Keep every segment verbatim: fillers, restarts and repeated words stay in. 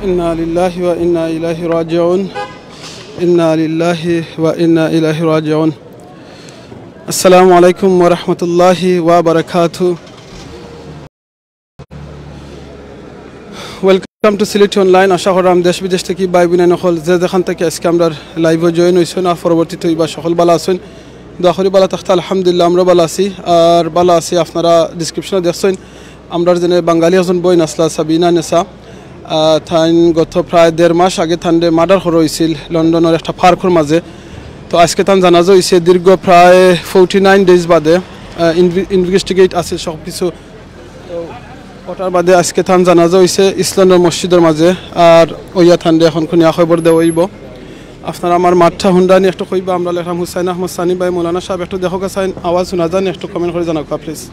إنا لله وإنا إليه راجعون. إنا لله وإنا إليه راجعون. السلام عليكم ورحمة الله وبركاته. Welcome to Sylhet Online. আশা কররাম দেশ বিদেশ থাকি ভাই বইন অকল যে যেখান থাকি আজকে আমরার live-ও join অইছইন আর পরবর্তীতে অইবা, সকল ভালা আছইন। দোয়া করি ভালা থাকতা। আলহামদুলিল্লাহ, আমরাও ভালা আছি। আর ভালা আছি, আপনারা description-ও দেখছইন, আমরার যেনে বাঙালি একজন বইন আছলা, সাবিনা নেসা। আহ, তাইন গত প্রায় দেড় মাস আগে তানরে murder করা অইছিল লন্ডনর একটা park-র মাঝে। তো আজকে তান জানাজা অইছে দীর্ঘ প্রায় forty nine days বাদে। আহ, ইনভি-, investigate আছিল সব কিছু। তো ওটার বাদে আজকে তান জানাজা অইছে ইস্ট লন্ডন মসজিদর মাঝে। আর অইয়া তানরে এখন খুনিয়া খবর দেওয়া অইবো। আপনারা আমার মাতটা হুনরানি একটু কইবা, আমরা লেখলাম হুসাইন আহমদ সানি ভাই, মৌলানা সাহেব, একটু দেখো কা সাইন, আওয়াজ হুনা যার নি, একটু comment করি জানাও কা, please।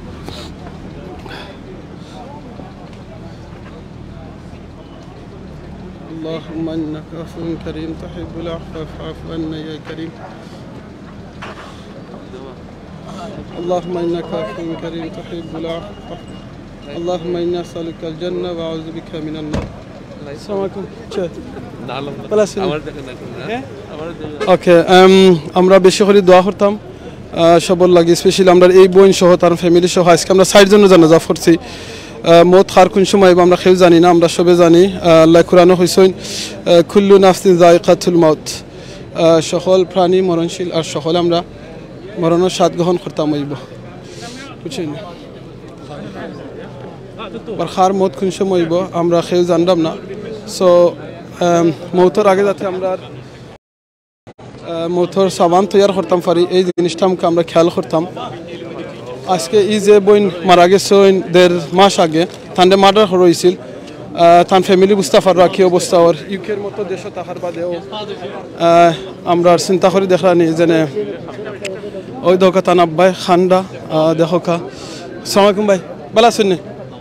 اللهم إنك عفو كريم تحب العفو فاعف عنا يا كريم. اللهم إنك عفو كريم تحب العفو. اللهم إني أسألك الجنة وأعوذ بك من النار. আসসালামু আলাইকুম। চে। ভালা আছইন? আমার দেখেন এখন, হ্যাঁ? হ্যাঁ? আমার দেখেন। Okay, um, আমরা বেশি করি দোয়া করতাম, আহ, সবর লাগি, specially আমরার এই বইন সহ, তার family সহ, আজকে আমরা চাইর জনর জানাজা পড়ছি। আহ, মউত কার কুন সময় আইবো আমরা কেউ জানি না, আমরা সবে জানি। আহ, আল্লায় কোরআনো কইছইন, আহ, "كل نفس ذائقة الموت।" আহ, সকল প্রাণী মরণশীল, আর সকলে আমরা মরণর স্বাদ গ্রহণ করতাম অইবো, বুঝছইন? আর কার মউত কুন সময় অইবো আমরা কেউ জানরাম না। So, আম, মউতর আগে যাতে আমরা, আহ, মউতর সামান তৈয়ার করতাম পারি, এই জিনিসটা আমরার খেয়াল করতাম। আজকে এই যে বইন মারা গেছইন দেড় মাস আগে, তানরে murder করা অইছিল। আহ, তান family বুঝতা পাররা কি অবস্থা ওর। UK-র মতো দেশো থাকার বাদেও, আহ, আমরা আর চিন্তা করি দেখরানি যেনে ওই দেখো তান আব্বায় কান্দরা, আহ, দেখো কা। আসসালামু আলাইকুম ভাই, ভালা আছইন নি?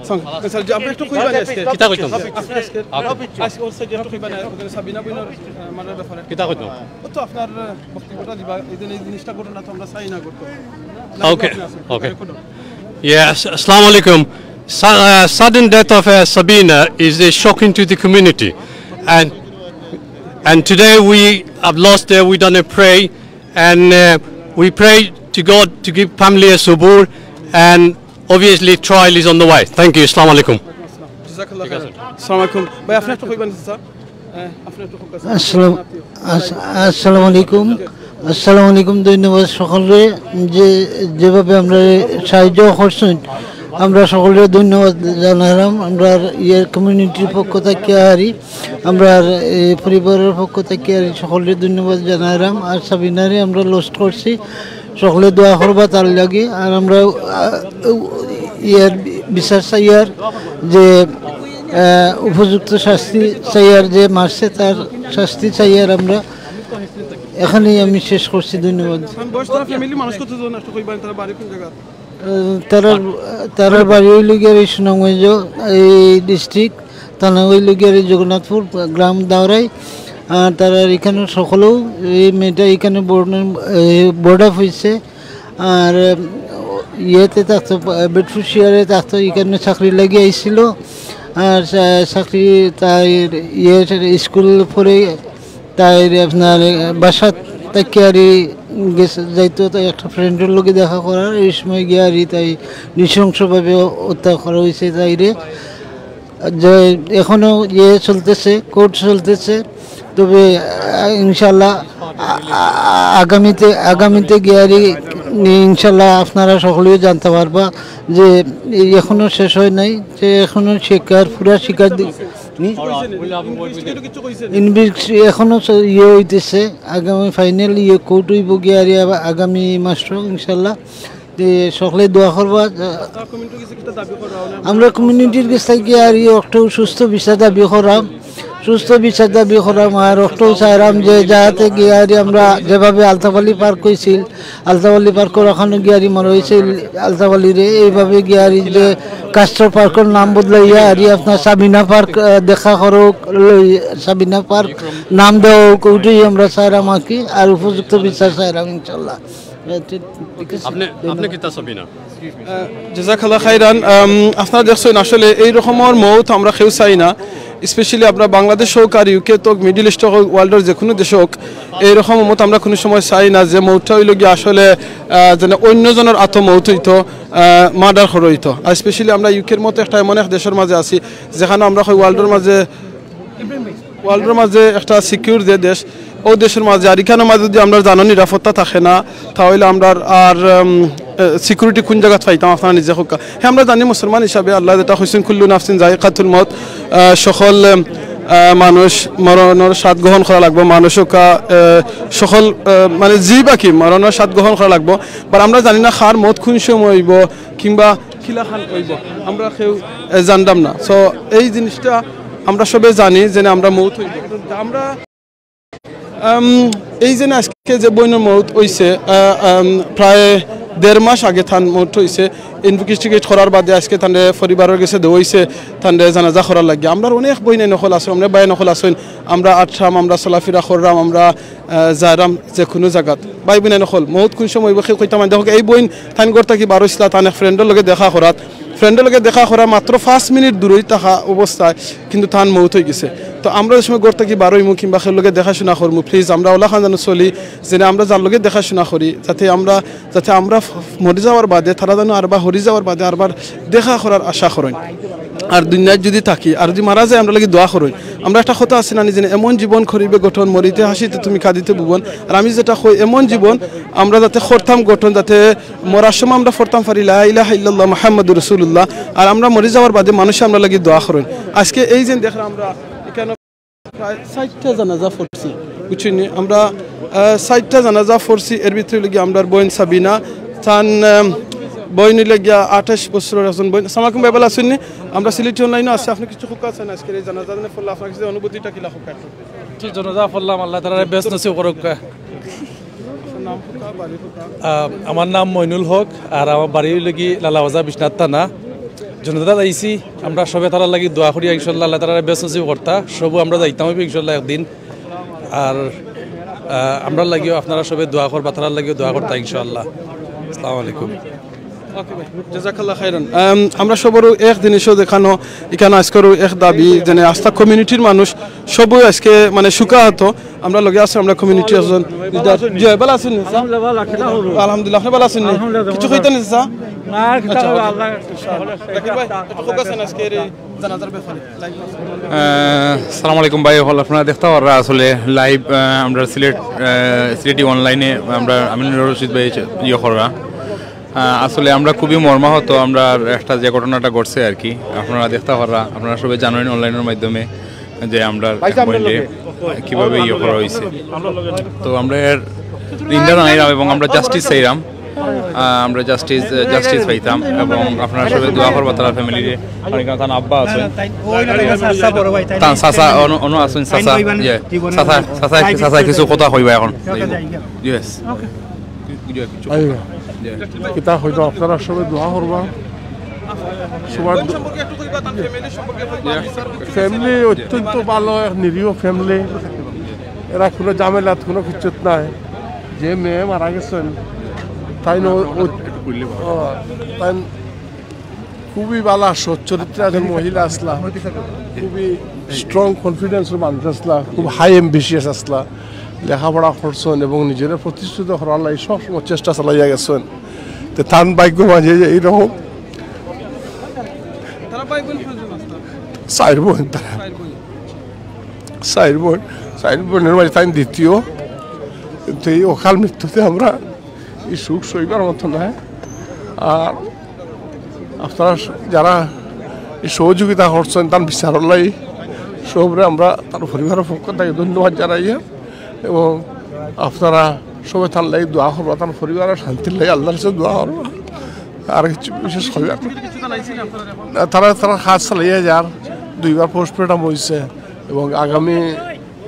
সালাম। স্যার, জি, আপনি একটু কইবা নি আজকে? কিতা কইতাম? আপনি আজকে, আজকে ওর সাথে একটু কইবা নি, ওখানে সাবিনা বইনর, আহ, মারার ব্যাপারে? কিতা কইতাম? ও তো আপনার, আহ, বক্তব্যটা দিবা, এই যে এই জিনিসটা ঘটনা তো আমরা চাই না ঘটতো। Okay, okay. Yes, Assalamu alaikum. Su-, uh, sudden death of, uh, Sabina is, uh, shocking to the community. And, and today we have lost, uh, we done a pray, and, uh, we pray to God to give family a subur, and obviously trial is on the way. Thank you. Assalamu alaikum. জাযাকাল্লাহ খাইরান। আসসালামু আলাইকুম। ভাই, আপনি একটু কইবা নি, স্যার? আহ, আপনি একটু কইবা, স্যার। আসসালাম-, আস-, আসসালামু আলাইকুম। আসসালামু আলাইকুম, ধন্যবাদ সকলরে যে যেভাবে আমরারে সাহায্য করছইন, আমরা সকলরে ধন্যবাদ জানাইরাম। আমরার ইয়ার community-র পক্ষ থাকি আরি, আমরার এই পরিবারর পক্ষ থাকি আরি সকলরে ধন্যবাদ জানাইরাম। আর সাবিনারে আমরা lost করছি, সকলে দোয়া করবা তার লাগি। আর আমরা, আহ, ইয়ার বিচার চাইয়ার যে, আহ, উপযুক্ত শাস্তি চাইয়ার, যে মারছে তার শাস্তি চাইয়ার আমরা। এখানেই আমি শেষ করছি, ধন্যবাদ। বয়স তারা family মানুষ কতজন একটু কইবা, তারা বাড়ি কোন জায়গা? আহ, তারার, তারার বাড়ি অইল গিয়া এই সুনামগঞ্জ, এই district, থানা অইল গিয়া এই জগন্নাথপুর, গ্রাম দাওরাই। আর তারার এখানে সকলেও, এই মেয়েটা এখানে born, এ, brought up হইছে। আর, উম, ইয়েতে থাকতো, বেডফোর্ডশিয়ারে থাকতো, এখানে চাকরি লাগি আইছিল। আর চা-, চাকরি তাই ইয়ে স্কুল পড়ে তাই আপনার বাসা থাকি আরি গেছে, যাইতো তাই একটা friend-র লগে দেখা করার, এই সময় গিয়া আরি তাই নৃশংসভাবে হত্যা করা হইছে তাইরে। যে এখনো ইয়ে চলতেছে, court চলতেছে, তবে, আহ, ইনশাল্লাহ, আ-, আ-, আগামীতে, আগামীতে গিয়া আরি ইনশাল্লাহ আপনারা সকলেও জানতে পারবা যে এখনো শেষ হয় নাই, যে এখনো শিকার, পুরা শিকার দি-, হুম? ইনভেস্ট-, এখনো স-, ইয়ে হইতেছে, আগামী final ইয়ে court হইব গিয়া আরি আবা-, আগামী মাসও ইনশাল্লাহ। যে সকলে দোয়া করবা। আমরা community-র গেছ থাকি আরি একটা সুস্থ বিচার দাবি করাম, সুস্থ বিচার দাবি করাম। আর একটাও চাইরাম যে যাতে গিয়া আরি আমরা যেভাবে আলতাফ আলী পার্ক হইছিল, আলতাফ আলী পার্কর ওখানো গিয়া আরি মারা হইছিল আলতাফ আলীরে, এইভাবে গিয়া আরি যে কাস্টর পার্কর নাম বদলাইয়া আরি আপনার সাবিনা পার্ক, আহ, দেখা করুক, লই-, সাবিনা পার্ক নাম দেওয়া হোক, ওইটাই আমরা চাইরাম আর কি। আর উপযুক্ত বিচার চাইরাম ইনশাল্লাহ। আপনি, আপনি কিতা সাবিনা? আহ, জাযাকাল্লাহ খাইরান। আম, আপনারা দেখছেন, আসলে এই রকমর মউত আমরা কেউ চাই না। স্পেশালি আমরা বাংলাদেশ হোক আর ইউকে হোক, মিডল ইস্ট হোক, ওয়ার্ল্ডর যে কোনো দেশ হোক, এইরকম মত আমরা কোনো সময় চাই না যে মৌতটা অইল গিয়া আসলে আহ, যেন অন্য জনের আতো মৌত হইতো, মার্ডার করা হইতো। আর স্পেশালি আমরা ইউকের মতো একটা এমন এক দেশের মাঝে আছি, যেখানে আমরা কই ওয়ার্ল্ডর মাঝে ওয়ার্ল্ডর মাঝে একটা সিকিউর যে দেশ, ও দেশের মাঝে আর এখানের মাঝে যদি আমরা জানো নিরাপত্তা থাকে না, তাহলে আমরা আর সিকিউরিটি কোন জায়গাত পাইতাম? আপনারা নিজে কউক্কা। হ্যাঁ, আমরা জানি মুসলমান হিসাবে আল্লাহ যেটা কইছেন, "কুল্লু নাফসিন জায়কাতুল মউত", আহ, সকল আহ, মানুষ মরণর স্বাদ গ্রহণ করা লাগবো, মানুষ হোক, আহ, সকল আহ, মানে জীব আর কি মরণর স্বাদ গ্রহণ করা লাগবো। বাট আমরা জানি না কার মউত কোন সময় হইব কিংবা কিলাখান হইব, আমরা কেউ আহ, জানতাম না। সো এই জিনিসটা আমরা সবে জানি যে না, আমরা মউত হইব। আমরা আম, এই যে না আজকে যে বইনের মউত হইছে, আহ, আম, প্রায় দেড় মাস আগে তান মউত হইছে। ইনভেস্টিগেট করার বাদে আজকে তানরে পরিবারের গেছে দেওয়া হইছে, তানরে জানাজা করার লাগি। আমরা অনেক বইন নকল আছে, আমরা ভাই নকল আছেন, আমরা আটরাম, আমরা চলাফেরা কররাম, আমরা আহ, যাইরাম যে কোনো জায়গাত। ভাই বইন নকল মউত কোন সময় হইব কেউ কইতাম না। দেখো, এই বইন তান ঘর থাকি বার হইছিলা, তান এক ফ্রেন্ডর লগে দেখা করাত, ফ্রেন্ডর লগে দেখা করা মাত্র পাঁচ মিনিট দূরই থাকা অবস্থায় কিন্তু তান মউত হয়ে গেছে। তো আমরা যে সময় ঘর থাকি বার হইমু কিংবা কেউ লগে দেখাশোনা করমু, প্লিজ আমরা ওলা খান যেন চলি, যেন আমরা যার লগে দেখাশোনা করি, যাতে আমরা যাতে আমরা ফ- মরি যাওয়ার বাদে, তারা যেন আরবার হরি যাওয়ার বাদে আরবার দেখা করার আশা করেন। আর দুনিয়াত যদি থাকি আর যদি মারা যায়, আমরা লাগি দোয়া করেন। আমরা একটা কথা আছে না, নিজে এমন জীবন করিবে গঠন, মরিতে হাসিতে তুমি কাঁদিতে ভুবন। আর আমি যেটা কই, এমন জীবন আমরা যাতে করতাম গঠন, যাতে মরার সময় আমরা পড়তাম পারি, "লা ইলাহা ইল্লাল্লাহ মুহাম্মাদুর রাসূলুল্লাহ।" আর আমরা মরি যাওয়ার বাদে মানুষে আমরা লাগি দোয়া করেন। আজকে এই যে দেখলাম আমরা এখানে প্রায় ষাটটা জানাজা পড়ছি, বুঝছইন নি? আমরা আহ, ষাটটা জানাজা পড়ছি, এর ভিতরে লাগি আমরার বইন সাবিনা, তান আহ, বইন হইলে গিয়া আঠাশ বছরের একজন বইন। আসসালামু আলাইকুম ভাই, ভালা আছইন নি? আমরা সিলেটি অনলাইনও আছি, আপনি কিছু কউক্কা চাইন আজকের এই জানাজা পড়লে আপনার কাছে অনুভূতিটা কিলা কউক্কা একটু? তো জানাজা পড়লাম, আল্লাহ তাআলা বেহেশত নসিব করুক। আপনার নাম কউক্কা, বাড়ি কউক্কা? আহ, আমার নাম মইনুল হক, আর আমার বাড়ি হইল কি লালাবাজার, বিশ্বনাথ থানা। জানাজাত আইছি, আমরা সবে তারার লাগি দোয়া করি, ইনশাআল্লাহ আল্লাহ তাআলা বেহেশত নসিব করতা। সবু আমরা যাইতাম হইব ইনশাআল্লাহ একদিন। আর আহ, আমরা লাগিও আপনারা সবে দোয়া করবা, তারার লাগিও দোয়া করতা ইনশাআল্লাহ। আসসালামু আলাইকুম। ওকে ভাই, জাযাকাল্লাহ খাইরান। আম, আমরা সবরও এক জিনিসও দেখানো, এখানে আজকেরও এক দাবি, যেন আস্থা কমিউনিটির মানুষ সবই আজকে মানে শোকাহত। আমরা লগে আছে, আমরা কমিউনিটি একজন লিডার। জি, ভালা আছইন নি, স্যার? আলহামদুলিল্লাহ, ভালা, কিতা খবর? আলহামদুলিল্লাহ, আপনি ভালা আছইন নি? আলহামদুলিল্লাহ, কিছু ভালা। কইতা নি, স্যার? না, কিতা আচ্ছা, খবর? ওকে। আল্লাহ। জাকির ভাই, একটু ফোকাস আন আজকে এই জানাজার ব্যাপারে। আহ, সালাম আলাইকুম ভাই, হল আপনারা দেখতা পাররা আসলে লাইভ, আহ, আমরা সিলেট, আহ, সিলেটি অনলাইনে আমরা আমিনুর রশিদ ভাই ইয়ে কররা। আহ, আসলে আমরা খুবই মর্মাহত, আমরা একটা যে ঘটনাটা ঘটছে আর কি, আপনারা দেখতা পাররা, আপনারা সবাই জানেন অনলাইনের মাধ্যমে যে আমরা বইনরে কিভাবে ইয়ে করা হয়েছে। তো আমরা এর নিন্দা জানাইলাম এবং আমরা জাস্টিস চাইলাম। আহ, আমরা জাস্টিস, জাস্টিস পাইতাম এবং আপনারা সবাই দোয়া করবা তার ফ্যামিলিরে। মানে কেন তার আব্বা আছেন, তান চাচা অনু, অনু আছেন, চাচা, ইয়ে, চাচা, চাচা, চাচা কিছু কথা কইবা এখন। ইয়েস। আইবা। কিতা হইতো আপনারা সবে দোয়া করবা। সবার ফ্যামিলি অত্যন্ত ভালো, এক নিরীহ ফ্যামিলি। এরা কোনো ঝামেলাত কোনো কিচ্ছুত নাই। যে মেয়ে মারা গেছেন, তাই ন-, ও-, ও, তাই খুবই ভালা সচ্চরিত্র একজন মহিলা আসলা, খুবই স্ট্রং কনফিডেন্সর মানুষ আসলা, খুব হাই অ্যাম্বিশিয়াস আসলা। লেখাপড়া করছেন এবং নিজেরা প্রতিষ্ঠিত করার লাগি সবসময় চেষ্টা চালাইয়া গেছেন। তো তান ভাগ্য মাঝে যে এইরকম তারা ভাই বোন কয়জন আছলা? চাইর বোন তারা। চাইর বোন। চাইর বোন, চাইর বোনের মাঝে তাই দ্বিতীয়। কিন্তু এই অকাল মৃত্যুতে আমরা এই শোক সইবার মতো নয়। আর আপনারা স-, যারা এই সহযোগিতা করছেন, তার বিচারর লাগি সবরে আমরা তার পরিবারের পক্ষ থেকে ধন্যবাদ জানাই। এবং আপনারা সবাই তার লাগি দোয়া করবা, তার পরিবারের শান্তির লাগি আল্লাহর কাছে দোয়া করবা। আর কিছু বিশেষ কইবার না। তারা, তারা কাজ চালাইয়া যার, দুইবার পোস্টমর্টম হইছে এবং আগামী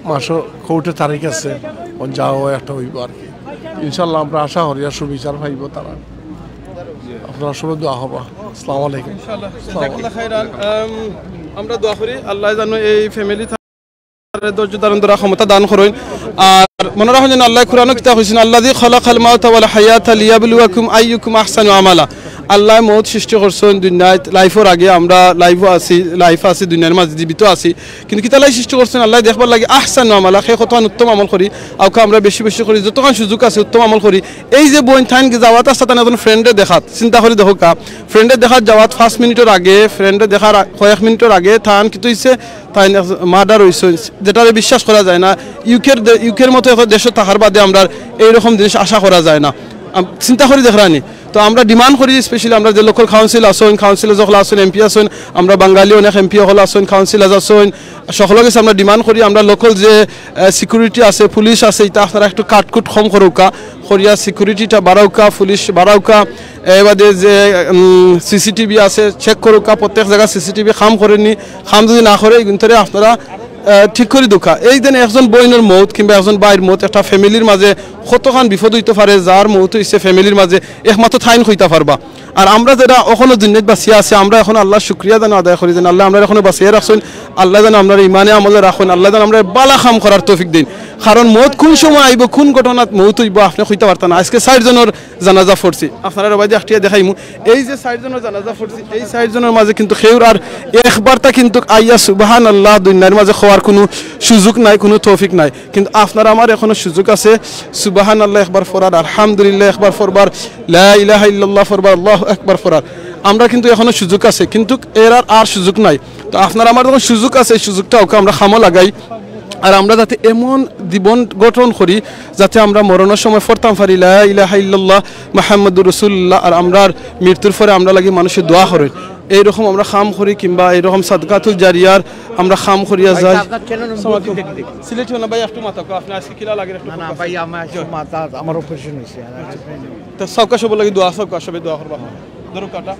মাসও কোর্টে তারিখ আছে, এখন যা হয় একটা হইব আর কি। ইনশাল্লাহ আমরা আশা করি আর সুবিচার পাইব তারা। আপনারা সবাই দোয়া করবা। আসসালামু আলাইকুম। ইনশাআল্লাহ। জাযাকাল্লাহ খাইরান। আম, আমরা দোয়া করি আল্লাহ যেন এই ফ্যামিলি ধৈর্য ধারণ করার ক্ষমতা দান করইন। আর মনে রাখইন যেন আল্লাহ কোরআনো কিতা কইছেন, "আল্লাযী খালাকাল মাউতা ওয়াল হায়াতা লিয়াবলুয়াকুম আইয়ুকুম আহসানু আমালা।" আল্লায় মউত সৃষ্টি করছইন দুনিয়াত, লাইফর আগে আমরা লাইফও আছি, লাইফ আছি, দুনিয়ার মাঝে জীবিত আছি। কিন্তু কিতালাই সৃষ্টি করছইন? আল্লায় দেখবার লাগি আহসানু আমালা, কে কতখান উত্তম আমল করি, অউকা আমরা বেশি বেশি করি, যতখান সুযোগ আছে উত্তম আমল করি। এই যে বইন তাইন যাওয়াত আস্তা তান একজন ফ্রেন্ডরে দেখাত, চিন্তা করি দেখউক্কা, ফ্রেন্ডরে দেখাত যাওয়াত পাঁচ মিনিটর আগে, ফ্রেন্ডরে দেখার আ-, কয়েক মিনিটর আগে তান কিতা অইছে, তাইন মার্ডার অইছইন, যেটারে বিশ্বাস করা যায় না। ইউকের দে-, ইউকের মতো একটা দেশো থাকার বাদে আমরার এইরকম জিনিস আশা করা যায় না। আম-, চিন্তা করি দেখরানি, তো আমরা ডিমান্ড করি, স্পেশালি আমরা যে লোকাল কাউন্সিল আছইন, কাউন্সিলর যখন আছইন, এমপি আছইন, আমরা বাঙালি অনেক এমপি অকল আছইন, কাউন্সিলর আছইন, সকলর গেছে আমরা ডিমান্ড করি, আমরা লোকাল যে, আহ, সিকিউরিটি আছে, পুলিশ আছে, ইতা আপনারা একটু কাটকুট কম করউক্কা, করিয়া সিকিউরিটিটা বাড়াউক্কা, পুলিশ বাড়াউক্কা, এর বাদে যে, উম, সিসিটিভি আছে, চেক করউক্কা, প্রত্যেক জাগা সিসিটিভি কাম করেনি, কাম যদি না করে, ইগুন্তরে আপনারা আহ, ঠিক করি দেউক্কা। এই যেন একজন বইনর মউত কিংবা একজন ভাইর মউত একটা ফ্যামিলির মাঝে কতখান বিপদ অইতো পারে, যার মউত অইছে ফ্যামিলির মাঝে একমাত্র তাইন কইতা পারবা। আর আমরা যেরা অখনো দুনিয়াত বাঁচিয়া আছি, আমরা অখন আল্লার শুকরিয়া যেন আদায় করি, যেন আল্লায় আমরারে অখনো বাঁচাইয়া রাখছইন, আল্লায় যেন আমরারে ইমানে আমলে রাখইন, আল্লায় যেন আমরারে বালা কাম করার তৌফিক দেইন। কারণ মউত কুন সময় আইবো, কুন ঘটনাত মউত অইবো, আপনে কইতা পারতা না। আইজকে চাইর জনর জানাজা পড়ছি। আপনারারে বায়দি আখটিয়া দেখাইমু। এই যে চাইর জনর জানাজা পড়ছি, এই চাইর জনর মাঝে কিন্তু কেউর আর একবারতা কিন্তু আইয়া সুবহানাল্লাহ দুনিয়ার মাঝে কওয়ার কুনু সুযোগ নাই, কুনু তৌফিক নাই। কিন্তু আপনারা আমার অখনো সুযোগ আছে সুবহানাল্লাহ একবার পড়ার, আলহামদুলিল্লাহ একবার পড়বার, লা ইলাহা ইল্লাল্লাহ পড়বার, আল্লাহু আকবার পড়ার। আমরা কিন্তু অখনো সুযোগ আছে, কিন্তু এর আর, আর সুযোগ নাই। তো আপনারা আমার যখন সুযোগ আছে, এই সুযোগটা অউকা আমরা কামো লাগাই। আর আমরা যাতে এমন জীবন গঠন করি, যাতে আমরা মরণর সময় পড়তাম পারি, লা ইলাহা ইল্লাল্লাহ মুহাম্মাদুর রাসূলুল্লাহ, আর আমরার মৃত্যুর পরে আমরার লাগি মানুষে দোয়া করইন। এইরকম আমরা কাম করি, কিংবা এইরকম সাদকাতুল জারিয়ার আমরা কাম করিয়া যাই। সিলেটি না ভাই, একটু মাথা, আপনে আইজকে কিলা লাগের একটু না, না, ভাই, আমার একটু মাথা, আমার অপারেশন অইছে। তো সবকা সবর লাগি দোয়া, সবকা সবে দোয়া করবা। ধরো কাটা।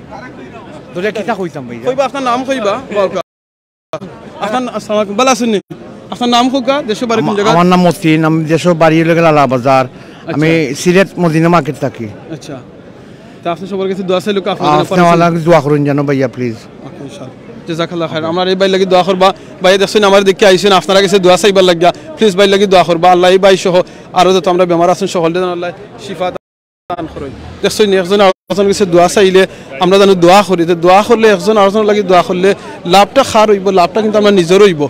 ধরে কিতা কইতাম ভাই? কইবা, আপনার নাম কইবা। আপনার, আসসালামু আলাইকুম, ভালা আছইন নি? আপনার নাম কউক্কা, দেশর বাড়ি কুন জাগা? আমার নাম মতিন, আমি দেশর বাড়ি অইলো গিয়া লালাবাজার। আমি সিলেট মদিনা মার্কেট থাকি। আচ্ছা। তে আপনে সবর গেছে দোয়া চাইলে আপনে আমার লাগি দোয়া করইন যেন ভাইয়া, প্লিজ। ওকে, ইনশাআল্লাহ। জাযাকাল্লাহ খাইর। আমরার এই ভাইর লাগি দোয়া করবা। ভাইয়ে দেখছইন, আমার দেখি আইছইন, আপনারার গেছে দোয়া চাইবার লাগিয়া। প্লিজ ভাইর লাগি দোয়া করবা। আল্লায় এই ভাই সহ আরো যত আমরা বেমার আছইন, সকলরে যেন আল্লায় শিফা দান করইন। দেখছইন নি, একজন আরোজনর গেছে দোয়া চাইলে আমরা যেন দোয়া করি, তে দোয়া করলে, একজন আরোজনর লাগি দোয়া করলে লাভটা কার অইবো? লাভটা কিন্তু আমরার নিজর অইবো।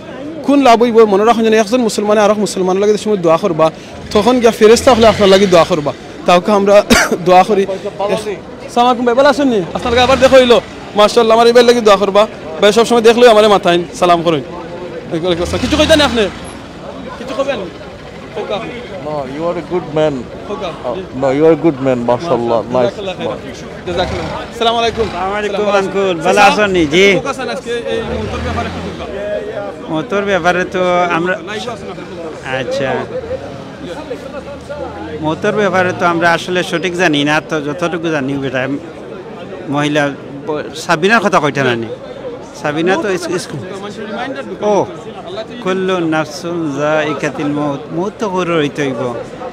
কুন লাভ অইবো? মনো রাখইন যেন একজন মুসলমানে আরক মুসলমানর লাগি যে সময় দোয়া করবা, তখন গিয়া ফেরেশতা অকলে আপনার লাগি দোয়া করবা। তে অউকা আমরা দোয়া করি। আসসালামু আলাইকুম ভাই, ভালা আছইন নি? আপনার লগে আবার দেখা অইলো। মাশাআল্লাহ, আমার এই ভাইর লাগি দোয়া করবা। ভাই সবসময় দেখলেউ আমারে মাতইন, সালাম করইন। ওয়ালাইকুম আসসালাম। কিছু কইতা নি আপনে? কিছু কইবা নি? No, you are a good man. Uh, no, you are a good man, mashallah. Nice. জাযাকাল্লাহ। আসসালামু আলাইকুম। আসসালামু আলাইকুম আঙ্কুল, ভালা আছইন নি? জি। মউতর ব্যাপারে তো আমরা, আচ্ছা, মউতর ব্যাপারে তো আমরা আসলে সঠিক জানি না, তো যতটুকু জানি বেটা মহিলা ব-, সাবিনার কথা কইতা না নি? সাবিনা তো ইস-, ইস-, ও, কুল্লু নাফসুন যায়িকাতুল মউত, মউত তো কওরর অইতে অইবো।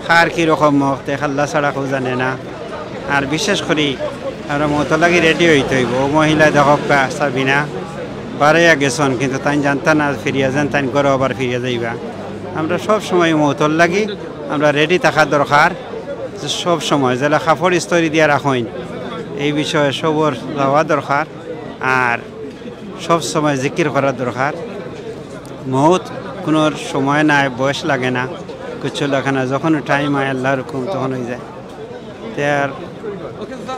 কার কি রকম মউত, তে আল্লাহ ছাড়া কেউ জানে না। আর বিশেষ করি আমরা মউতর লাগি রেডি অইতে অইবো। ও মহিলা দেখউক্কা সাবিনা, বারইয়া গেছইন, কিন্তু তাইন জানতা না ফিরিয়া যাইন, তাইন ঘরো আবার ফিরিয়া যাইবা। আমরা সব সময় মউতর লাগি আমরা রেডি থাকা দরকার, যে সব সময় যেলা কাপড় ইস্ত্রি দিয়া রাখইন, এই বিষয়ে সবর যাওয়া দরকার। আর সব সময় জিকির করা দরকার। মউত কুনু সময় নাই, বয়স লাগে না, কিচ্ছু লাগে না, যখন টাইম অয় আল্লাহর হুকুম তখন অই যায়। তে আর,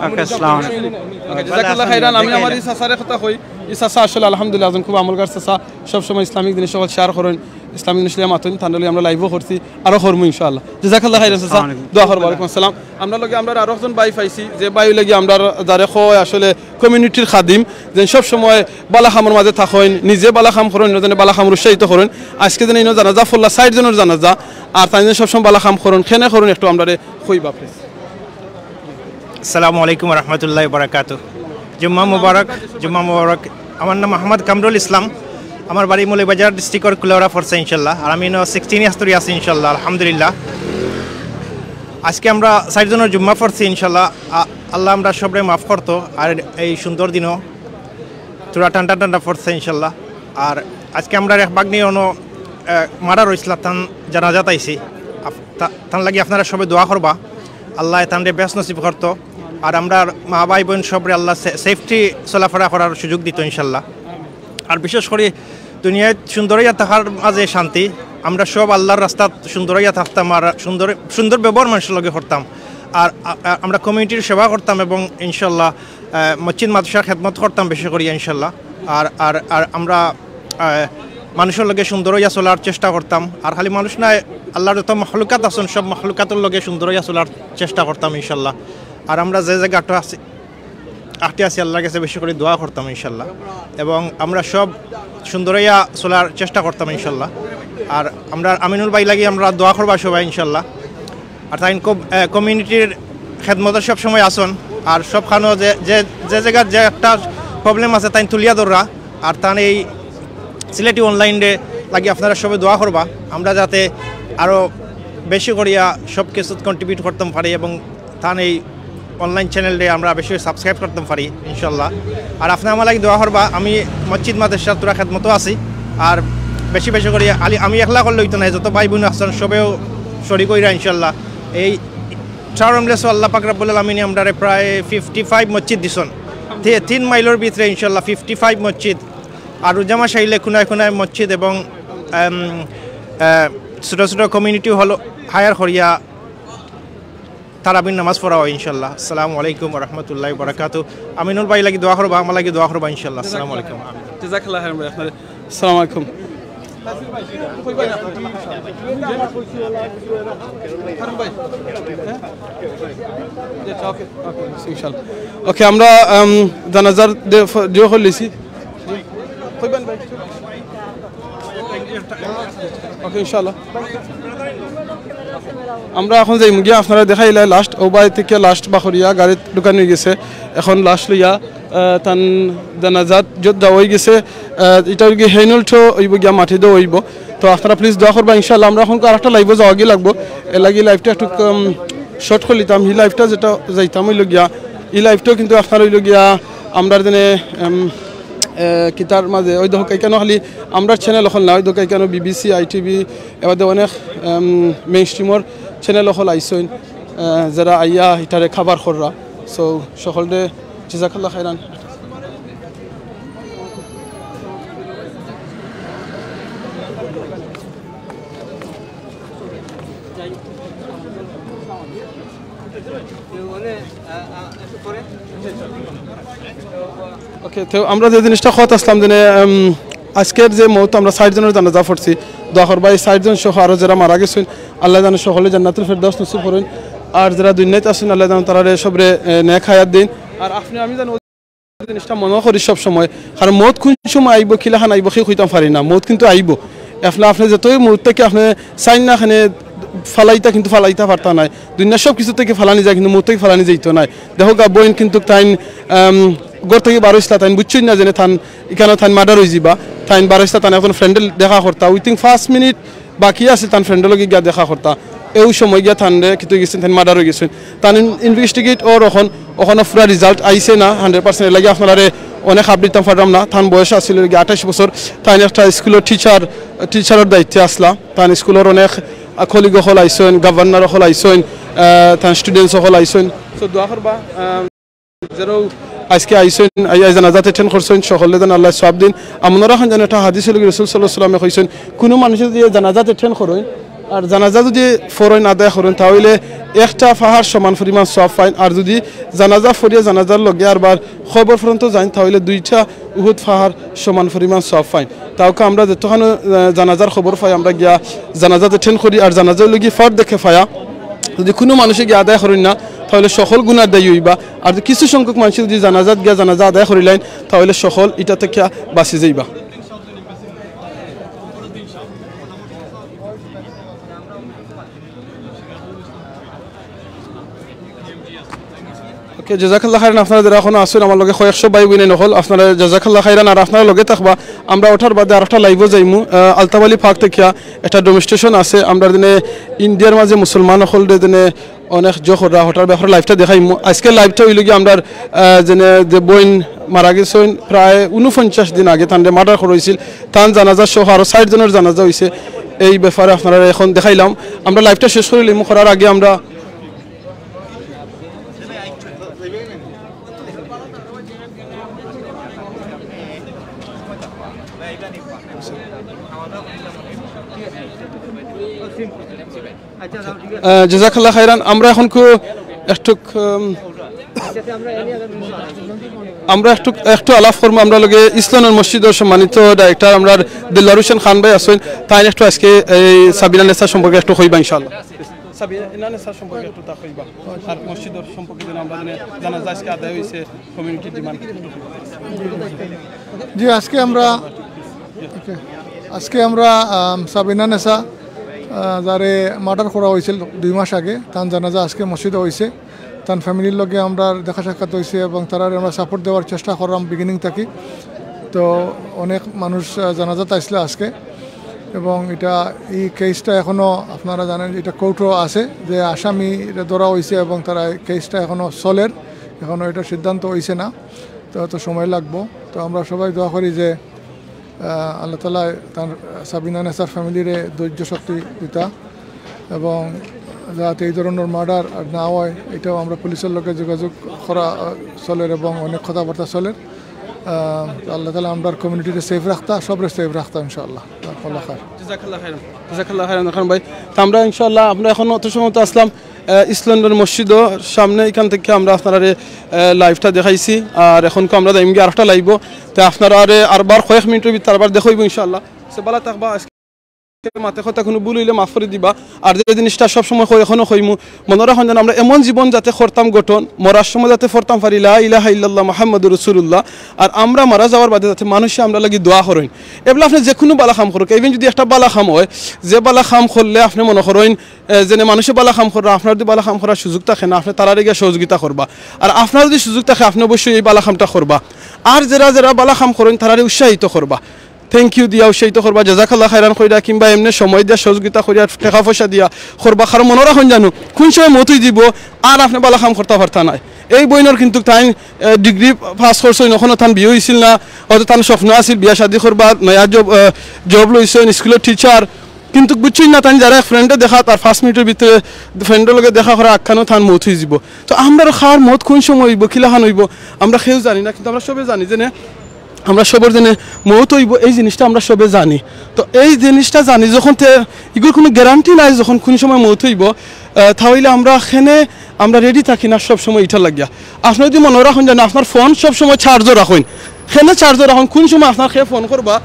ওকে, আসসালামু আলাইকুম। ওকে, জাযাকাল্লাহ খাইরান। আমি আমার ই চাচারে কথা কই, ই চাচা আসলে আলহামদুলিল্লাহ একজন খুব আমলগার চাচা, সবসময় ইসলামিক জিনিস সকল শেয়ার করইন, ইসলামিক জিনিস লইয়া মাতইন, তান লগে আমরা লাইভও করছি, আরো করমু ইনশাআল্লাহ। জাযাকাল্লাহ খাইরান চাচা, আসসালামু আলাইকুম। দোয়া করবা। ওয়ালাইকুম আসসালাম। আমরা লগে আমরা আরো একজন ভাই পাইছি, যে ভাই অইলা গিয়া আমরার যারে কয় আসলে কমিউনিটির খাদিম, যেন সব সময় বালা কামর মাঝে থাকইন, নিজে বালা কাম করইন, অন্যরে বালা কামর উৎসাহিত করইন। আইজকে যেন ইনো জানাজা পড়লা, চাইর জনর জানাজা, আর তাইন যেন সবসময় বালা কাম করইন, কেনে করইন একটু আমরারে কইবা প্লিজ। আসসালামু আলাইকুম ওয়া রাহমাতুল্লাহি ওয়া বারাকাতুহু। জুম্মা মুবারক, জুম্মা মুবারক। আমার নাম মোহাম্মদ কামরুল ইসলাম। আমার বাড়ি মৌলভীবাজার ডিস্ট্রিক্টর কুলাউড়া পড়ছে ইনশাআল্লাহ। আর আমি ইনো সিক্সটিন ইয়ার্স ধরি আছি ইনশাআল্লাহ, আলহামদুলিল্লাহ। আইজকে আমরা চাইর জনর জুম্মা পড়ছি ইনশাআল্লাহ। আ-, আল্লাহ আমরার সবরে মাফ করতো। আর এই সুন্দর দিনো থুড়া ঠান্ডা ঠান্ডা পড়ছে ইনশাআল্লাহ। আর আইজকে আমরার এক ভাগ্নি অনো, আহ, মার্ডার অইছলা, তান জানাজাত আইছি। আপ-, তা-, তান লাগি আপনারা সবে দোয়া করবা, আল্লায় তানরে বেহেস্ত নসিব করতো। আর আমরার মা ভাই বোন সবরে আল্লাহ সে-, সেফটি চলাফেরা করার সুযোগ দিত ইনশাল্লাহ। আর বিশেষ করি দুনিয়াত সুন্দর অইয়া থাকার মাঝে শান্তি, আমরা সব আল্লাহর রাস্তাত সুন্দর অইয়া থাকতাম, আর সুন্দর সুন্দর ব্যবহার মানষর লগে করতাম, আর আ-, আ-, আমরা কমিউনিটির সেবা করতাম এবং ইনশাল্লাহ, আহ, মসজিদ মাদ্রাসার খেদমত করতাম বেশি করি ইনশাল্লাহ। আর আর আর আমরা, আহ, মানষর লগে সুন্দর অইয়া চলার চেষ্টা করতাম। আর খালি মানুষ নায়, আল্লাহর যত মখলুকাত আছইন সব মখলুকাতর লগে সুন্দর অইয়া চলার চেষ্টা করতাম ইনশাল্লাহ। আর আমরা যে জাগাত আছি, আটে আছি, আল্লাহর গেছে বেশি করি দোয়া করতাম ইনশাল্লাহ। এবং আমরা সব সুন্দর অইয়া চলার চেষ্টা করতাম ইনশাল্লাহ। আর আমরা আমিনুল ভাই লাগি আমরা দোয়া করবা সবাই ইনশাল্লাহ। আর তাইন কম-, আহ, কমিউনিটির খেদমতো সব সময় আছইন। আর সবখানো যে, যে, যে জাগাত যে একটা প্রবলেম আছে তাইন তুলিয়া ধররা। আর তান এই সিলেটি অনলাইনরে লাগি আপনারা সবে দোয়া করবা, আমরা যাতে আরও বেশি করিয়া সব কিছুত কন্ট্রিবিউট করতাম পারি এবং তান এই অনলাইন চ্যানেলরে আমরা বেশি সাবস্ক্রাইব করতাম পারি ইনশাল্লাহ। আর আপনে আমার লাগি দোয়া করবা, আমি মসজিদ মাদ্রাসার থুড়া খেদমতো আছি। আর বেশি বেশি করি আলি-, আমি একলা করলে অইতো নায়, যত ভাই বোন আছইন সবেও শরিক অইরা ইনশাল্লাহ। এই ট্রাউর এমলেসও আল্লাহ পাক রাব্বুল আলামিনে আমরারে প্রায় ফিফটি ফাইভ মসজিদ দিছইন। তি-, তিন মাইলর ভিতরে ইনশাল্লাহ ফিফটি ফাইভ মসজিদ। আর রোজা মাস আইলে কোনায় কোনায় মসজিদ এবং, এম, এ, ছোট ছোট কমিউনিটি হল হায়ার করিয়া তারাবির নামাজ পড়া অয় ইনশাল্লাহ। আসসালামু আলাইকুম ওয়া রাহমাতুল্লাহি ওয়া বারাকাতুহু। আমিনুল ভাই লাগি দোয়া করবা, আমার লাগি দোয়া করবা ইনশাল্লাহ। আসসালামু আলাইকুম। জাযাকাল্লাহু খাইরান ভাই, আপনারে। আসসালামু আলাইকুম। ইনশাল্লাহ। ওকে, আমরা, আম, জানাজার দে-, ফ-, দোয়া করিলিছি। ওকে, ইনশাল্লাহ। আমরা এখন যাইমু গিয়া, আপনারারে দেখাইলাই লাস্ট, অউ বায় থাকি লাস্ট বার করিয়া গাড়িত ঢুকানি অইগেছে। এখন লাশ লইয়া, আহ, তান জানাজাত যত যাওয়া অইগেছে, আহ, ইটা অইবো গিয়া হেইনল্ট অইবো গিয়া মাটি দেওয়া অইবো। তো আপনারা প্লিজ দোয়া করবা, ইনশাল্লাহ। আমরা এখন আরেকটা লাইভও যাওয়া গি লাগবো, এর লাগি লাইভটা একটু, উম, শর্ট করিলিতাম। হি লাইভটা যেটা যাইতাম অইলো গিয়া, ই লাইভটাও কিন্তু আপনার অইলো গিয়া আমরার যেনে, উম, এ, কিতার মাঝে অউ দেখো কেনো খালি আমরার চ্যানেল অকল না, অউ দেখো কেনো বিবিসি, আইটিভি, এবাদে অনেক, উম, মেইনস্ট্রিমর চ্যানেল অকল আইছইন, আহ, যেরা আইয়া ইটারে কভার কররা। So, সকলরে জাযাকাল্লাহ খাইরান। ওকে, তো আমরা যে জিনিসটা কওয়াত আছলাম যে, উম, আজকের যে মউত আমরা ষাইট জনর জানাজা পড়ছি, দোয়া করবা এই ষাইট জন সহ আরো যেরা মারা গেছইন, আল্লাহ যেন সকলরে জান্নাতুল ফেরদাউস নসিব করইন। আর যেরা দুনিয়াত আছইন, আল্লাহ যেন তারারে সবরে, এ, নেক হায়াত দেইন। আর আপনে আমি জানি জিনিসটা মনো করি সব সময়, কারণ মউত কুন সময় আইবো, কিলাখান আইবো, কেউ কইতাম পারি না। মউত কিন্তু আইবো। আপনে, আপনে যতই মউত থাকি আপনে চাইন না কেনে ফালাইতা, কিন্তু ফালাইতা পারতা নায়। দুনিয়ার সব কিছু থাকি ফালানি যায়, কিন্তু মউত থাকি ফালানি যাইতো নায়। দেখউক্কা বইন কিন্তু তাইন, আম, ঘর থাকি বার অইছলা, তাইন বুঝছইন না যেনে তান ইখানো তাইন মার্ডার অইযিবা। তাইন বার অইছলা, তান একজন ফ্রেন্ডে দেখা করতা। Within পাঁচ মিনিট বাকি আছিল তান ফ্রেন্ডর লগে গিয়া দেখা করতা। এউ সময় গিয়া তানরে কিতা অইগেছে, তাইন মার্ডার অইগেছইন। তান ইন-, ইনভেস্টিগেট অর অখন, অখনো পুরা রেজাল্ট আইছে না হান্ড্রেড পার্সেন্ট, এর লাগি আপনারারে অনেক আপডেট দিতাম পাররাম না। তান বয়স আছিল গিয়া আঠাইশ বছর। তাইন একটা স্কুলর টিচার, টিচারর দায়িত্বে আছলা। তান স্কুলর অনেক, আহ, কলিগ অকল আইছইন, গভর্নর অকল আইছইন, আহ, তান স্টুডেন্টস অকল আইছইন। So দোয়া করবা, আহ, যেরাও আজকে আইছইন, আইয়া জানাজাত অ্যাটেন্ড করছইন, সকলরে যেন আল্লায় সওয়াব দেইন। আমরার অখান যেন একটা হাদিস অইলো গি, রাসুল সাল্লাল্লাহু আলাইহি ওয়াসাল্লামে কইছইন, কুনু মানুষে যদি জানাজাত অ্যাটেন্ড করইন আর জানাজা যদি পড়ইন, আদায় করইন, তা অইলে একটা পাহাড় সমান পরিমাণ সওয়াব পাইন। আর যদি জানাজা পড়িয়া জানাজার লগে আরবার কবর পর্যন্ত যাইন, তা অইলে দুইটা উহুদ পাহাড় সমান পরিমাণ সওয়াব পাইন। তা অউক্কা আমরা যেতখানো, আহ, জানাজার খবর পাই, আমরা গিয়া জানাজাত অ্যাটেন্ড করি, আর জানাজা অইলো গি ফরদে কেফায়া। যদি কুনু মানুষে গিয়া আদায় করইন না, তা অইলে সকল গুনার দায়ী অইবা। আর কিছু সংখ্যক মানুষে যদি জানাজাত গিয়া জানাজা আদায় করিলাইন, তা অইলে সকল ইটা থাকি বাচি যাইবা। ওকে, জাযাকাল্লাহ খাইরান। আপনারা যেরা অখনো আছইন আমার লগে, কয়েকশো ভাই বইন অকল, আপনারা জাযাকাল্লাহ খাইরান। আর আপনারা লগে থাকবা, আমরা অটার বাদে আরেকটা লাইভও যাইমু। আহ, আলতাফ আলী পার্ক থাকিয়া একটা ডেমনস্ট্রেশন আছে, আমরা যেনে ইন্ডিয়ার মাঝে মুসলমান অকলরে যেনে অনেক জো কররা, অটার ব্যাপারে লাইভটা দেখাইমু। আজকে লাইভটা অইলো গি আমরার, আহ, যেনে যে বইন মারা গেছইন প্রায় ঊনপঞ্চাশ দিন আগে, তানরে মার্ডার করা অইছিল, তান জানাজা সহ আরো ষাইট জনর জানাজা অইছে। এই ব্যাপারে আপনারারে অখন দেখাইলাম। আমরা লাইভটা শেষ করিলিমু, করার আগে আমরা আহ, জাজাকাল্লাহ খাইরান। আমরা এখন কু-, একটু, উম, আমরা একটু, একটু আলাপ করমু। আমরার লগে ইসলামনগর মসজিদর সম্মানিত ডাইরেক্টর আমরার দিলদার হোসেন খান ভাই আছইন, তাইন একটু আজকে এই সাবিনা নেসা সম্পর্কে একটু কইবা ইনশাআল্লাহ। সাবিনা নেসা সম্পর্কে একটু তা কইবা, আর মসজিদর সম্পর্কে যেন আমরা জানি, জানাজা আজকে আদায় হইছে, কমিউনিটির ডিমান্ড। জি, আজকে আমরা আজকে আমরা, আম, সাবিনা নেসা, আহ, যারে মার্ডার করা হয়েছিল দুই মাস আগে, তান জানাজা আজকে মসজিদে হয়েছে। তান ফ্যামিলির লগে আমরা দেখা সাক্ষাৎ হয়েছে এবং তারারে আমরা সাপোর্ট দেওয়ার চেষ্টা করলাম বিগিনিং থাকি। তো অনেক মানুষ, আহ, জানাজাত আইসলা আজকে, এবং এটা, এই কেসটা এখনও আপনারা জানেন, এটা কোর্টও আছে, যে আসামি ধরা হয়েছে এবং তারা এই কেসটা এখনও চলের, এখনও এটা সিদ্ধান্ত হয়েছে না। তো এত সময় লাগবো। তো আমরা সবাই দোয়া করি যে, আহ, আল্লাহ তাআলা তার সাবিনা নেসার ফ্যামিলিরে ধৈর্য শক্তি দিতা এবং যাতে এই ধরনের মার্ডার আর না হয়, এটাও আমরা পুলিশের লগে যোগাযোগ করা, আহ, চলের এবং অনেক কথাবার্তা চলের। আহ, আল্লাহ তাআলা আমরার কমিউনিটিরে সেফ রাখতা, সবরে সেফ রাখতা ইনশাআল্লাহ। আল্লাহ খায়ের। জাজাকাল্লাহ খাইরান। জাজাকাল্লাহ খাইরান খান ভাই। তো আমরা ইনশাআল্লাহ, আমরা এখন অত সময় তো আসলাম, আহ, ইসলামনগর মসজিদর সামনে, এখান থেকে আমরা আপনারারে, আহ, লাইভটা দেখাইছি। আর এখন তো আমরা যাইমগি আরেকটা লাইভও। তো আপনারারে আরবার কয়েক মিনিটের ভিতরে আরবার দেখা হইবো ইনশাআল্লাহ। সে ভালা থাকবা। আজকে মাতে কথা কোনো ভুল হইলে মাফ করি দিবা। আর যে জিনিসটা সবসময় কই, এখনো কইমু, মনে রাখুন যেন আমরা এমন জীবন যাতে করতাম গঠন, মরার সময় যাতে পড়তাম পারি লা ইলাহা ইল্লাল্লাহ মুহাম্মাদুর রাসূলুল্লাহ। আর আমরা মারা যাওয়ার বাদে যাতে মানুষে আমরা লাগি দোয়া করইন। এবলা আপনি যে কোনো বালা কাম করুক, even যদি একটা বালা কাম হয়, যে বালা কাম করলে আপনি মনে করইন, এ, যেনে মানুষে বালা কাম কররা, আপনার যদি বালা কাম করার সুযোগ থাকে না, আপনি তারারে গিয়া সহযোগিতা করবা। আর আপনার যদি সুযোগ থাকে, আপনি অবশ্যই এই বালা কামটা করবা। আর যারা যারা বালা কাম করইন, তারারে উৎসাহিত করবা। থ্যাংক ইউ দিয়া উৎসাহিত করবা, জাজাকাল্লাহ খাইরান কইরা, কিংবা এমনে সময় দিয়া সহযোগিতা করিয়া, টেকা পয়সা দিয়া করবা। কারণ মনে রাখুন জানো, কোন সময় মউত অই যিবো, আর আপনি বালা কাম করতা পারতা নায়। এই বইনর কিন্তু তাইন, এ, ডিগ্রি পাস করছইন, অখনো তান বিয়া হইছিল না, হয়তো তান স্বপ্ন আছিল বিয়া শাদি করবা, নয়া জব, এ, জব লইছইন, স্কুলের টিচার, কিন্তু বুঝছইন না, তাইন যারা এক ফ্রেন্ডে দেখা, তার পাঁচ মিনিটের ভিতরে ফ্রেন্ডর লগে দেখা করা আখ্যানও তান মউত হয়ে যাব। তো আমরার কার মউত কোন সময় হইব, কিলাখান হইব, আমরা কেউ জানি না, কিন্তু আমরা সবে জানি যে নে, আমরা সবর যেনে মউত হইব, এই জিনিসটা আমরা সবে জানি। তো এই জিনিসটা জানি যখন তে, এগুর কোনো গ্যারান্টি নাই যখন কোন সময় মউত হইব, আহ, তাহলে আমরা এখানে আমরা রেডি থাকি না সব সময় ইটার লাগিয়া। আপনি যদি মনে রাখুন যেন আপনার ফোন সব সময় চার্জও রাখুন, এখানে চার্জও রাখুন, কোন সময় আপনার কে ফোন করবা,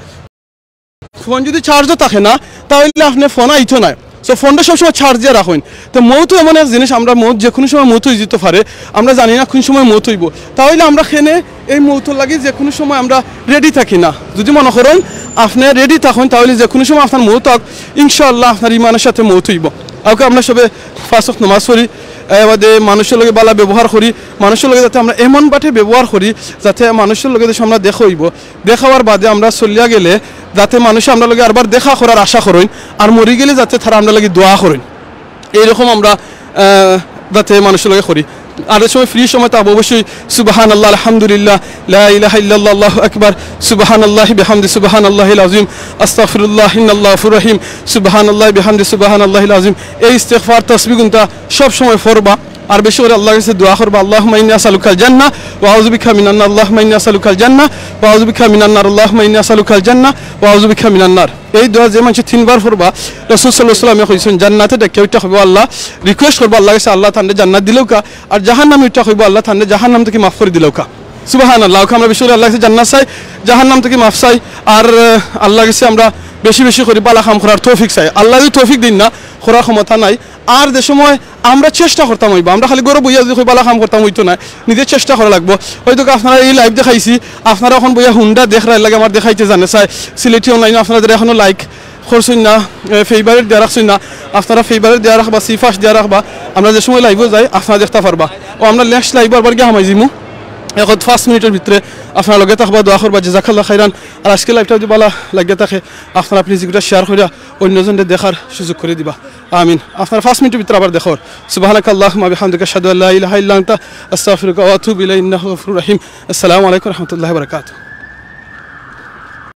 ফোন যদি চার্জও থাকে না, তাহলে আপনি ফোন আইতো নায়। তো ফোনটা সবসময় চার্জ দিয়া রাখুন। তো মউত এমন এক জিনিস, আমরা মউত যে কোনো সময় মউত হয়ে যেতে পারে, আমরা জানি না কোন সময় মউত হইব। তাহলে আমরা এখানে এই মউতর লাগি যে কোনো সময় আমরা রেডি থাকি না। যদি মনে করেন আপনি রেডি থাকুন, তাহলে যে কোনো সময় আপনার মউত হোক, ইনশাআল্লাহ আপনার ইমানের সাথে মউত হইব। ওকে, আমরা সবে পাঁচ ওয়াক্ত নামাজ পড়ি, এর বাদে মানুষের লগে ভালা ব্যবহার করি, মানুষের লগে যাতে আমরা এমন বাটে ব্যবহার করি, যাতে মানুষের লগে যে আমরা দেখা হইব, দেখা হওয়ার বাদে আমরা চলিয়া গেলে যাতে মানুষে আমরা লগে আরবার দেখা করার আশা করইন, আর মরি গেলে যাতে তারা আমরা লগে দোয়া করইন। এইরকম আমরা, আহ, যাতে মানুষের লগে করি। আর এই সময় ফ্রি সময় থাকবো অবশ্যই সুবহানাল্লাহ, আলহামদুলিল্লাহ, লা ইলাহা ইল্লাল্লাহ, আল্লাহু আকবার, সুবহানাল্লাহি বিহামদি, সুবহানাল্লাহিল আযীম, আস্তাগফিরুল্লাহ, ইন্নাল্লাহু গাফুরুর রহিম, সুবহানাল্লাহি বিহামদি, সুবহানাল্লাহিল আযীম। এই ইস্তেগফার তসবিহ গুনতা সব সময় পড়বা। আর বেশি করে আল্লাহর কাছে দোয়া করবা, "আল্লাহুম্মা ইন্নী আসআলুকাল জান্নাহ ওয়া আউযু বিকা মিনান নার, আল্লাহুম্মা ইন্নী আসআলুকাল জান্নাহ ওয়া আউযু বিকা মিনান নার, আল্লাহুম্মা ইন্নী আসআলুকাল জান্নাহ ওয়া আউযু বিকা মিনান নার।" এই দোয়া যে মানুষে তিনবার পড়বা, রাসূল সাল্লাল্লাহু আলাইহি ওয়াসাল্লামে কইছেন, জান্নাতে ডাকিয়া উঠা কইবো, আল্লাহ রিকোয়েস্ট করবো আল্লাহর কাছে, আল্লাহ তানরে জান্নাত দিলাউক্কা, আর জাহান্নামে উঠা কইবো, আল্লাহ তানরে জাহান্নাম থাকি মাফ করি দিলাউক্কা। সুবহানাল্লাহ। ওকে, আমরা বেশি করে আল্লাহর কাছে জান্নাত চাই, জাহান্নাম থাকি মাফ চাই, আর, আহ, আল্লাহর কাছে আমরা বেশি বেশি করি ভালা কাম করার তৌফিক চাই। আল্লাহ যদি তৌফিক দিন না, করার ক্ষমতা নাই। আর যে সময় আমরা চেষ্টা করতাম হইবো, আমরা খালি ঘরো বইয়া যদি কই ভালা কাম করতাম হইতো না, নিজে চেষ্টা করা লাগবো। হয়তো আপনারা এই লাইভ দেখাইছি, আপনারা এখন বইয়া হুন্ডা দেখরা, এর লাগি আমার দেখাইতে জানে চাই। সিলেটি অনলাইনে আপনারা যারা এখনো লাইক করছইন না, এ, ফেভারিট দিয়া রাখছইন না, আপনারা ফেভারিট দিয়া রাখবা, সি পাঁচ দিয়া রাখবা। আমরা যে সময় লাইভও যাই, আপনারা দেখতা পারবা। ও আমরা নেক্সট লাইভও আরবার গিয়া হামাই যিমু। এখন পাঁচ মিনিটের ভিতরে আপনারা লগে থাকবা, দোয়া করবা, জাজাকাল্লাহ খাইরান। আর আজকে লাইভটা যদি ভালা লাগিয়া থাকে, আপনারা প্লিজ এগুলা শেয়ার করিয়া অন্যজনরে দেখার সুযোগ করি দিবা। আমিন। আপনারা পাঁচ মিনিটের ভিতরে আবার দেখা অর। সুবহানাকাল্লাহুম্মা বিহামদিকা, আশহাদু আল্লা ইলাহা ইল্লা আনতা, আস্তাগফিরুকা ওয়া আতুবু ইলাইক, ইন্নাকা গাফুরুর রহিম। আসসালামু আলাইকুম ওয়া রাহমাতুল্লাহি ওয়া বারাকাতুহু।